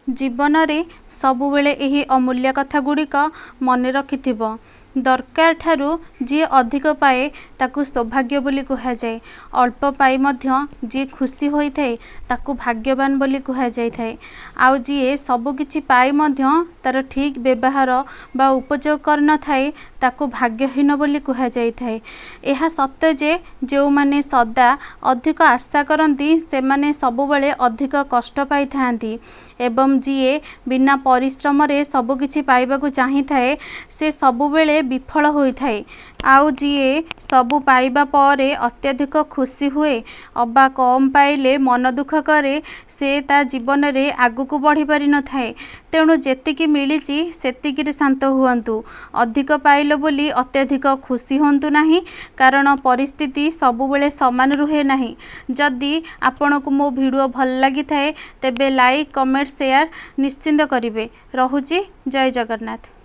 ଜୀବନରେ ସବୁବେଳେ ଏହି ଅମୂଲ୍ୟ କଥା ଗୁଡ଼ିକ ମନେ ରଖିଥିବ। ଦରକାର ଠାରୁ ଯିଏ ଅଧିକ ପାଏ ତାକୁ ସୌଭାଗ୍ୟ ବୋଲି କୁହାଯାଏ। ଅଳ୍ପ ପାଇ ମଧ୍ୟ ଯିଏ ଖୁସି ହୋଇଥାଏ ତାକୁ ଭାଗ୍ୟବାନ ବୋଲି କୁହାଯାଇଥାଏ। ଆଉ ଯିଏ ସବୁକିଛି ପାଇ ମଧ୍ୟ ତା'ର ଠିକ୍ ବ୍ୟବହାର ବା ଉପଯୋଗ କରିନଥାଏ ତାକୁ ଭାଗ୍ୟହୀନ ବୋଲି କୁହାଯାଇଥାଏ। ଏହା ସତ୍ୟ ଯେ ଯେଉଁମାନେ ସଦା ଅଧିକ ଆଶା କରନ୍ତି ସେମାନେ ସବୁବେଳେ ଅଧିକ କଷ୍ଟ ପାଇଥାନ୍ତି, ଏବଂ ଯିଏ ବିନା ପରିଶ୍ରମରେ ସବୁକିଛି ପାଇବାକୁ ଚାହିଁଥାଏ ସେ ସବୁବେଳେ ବିଫଳ ହୋଇଥାଏ। ଆଉ ଯିଏ ସବୁ ପାଇବା ପରେ ଅତ୍ୟଧିକ ଖୁସି ହୁଏ ଅବା କମ୍ ପାଇଲେ ମନ ଦୁଃଖ କରେ, ସେ ତା ଜୀବନରେ ଆଗକୁ ବଢ଼ିପାରିନଥାଏ। ତେଣୁ ଯେତିକି ମିଳିଛି ସେତିକିରେ ଶାନ୍ତ ହୁଅନ୍ତୁ। ଅଧିକ ପାଇଲ ବୋଲି ଅତ୍ୟଧିକ ଖୁସି ହୁଅନ୍ତୁ ନାହିଁ, କାରଣ ପରିସ୍ଥିତି ସବୁବେଳେ ସମାନ ରୁହେ ନାହିଁ। ଯଦି ଆପଣଙ୍କୁ ମୋ ଭିଡ଼ିଓ ଭଲ ଲାଗିଥାଏ ତେବେ ଲାଇକ୍, କମେଣ୍ଟ, ସେୟାର ନିଶ୍ଚିତ କରିବେ। ରହୁଛି, ଜୟ ଜଗନ୍ନାଥ।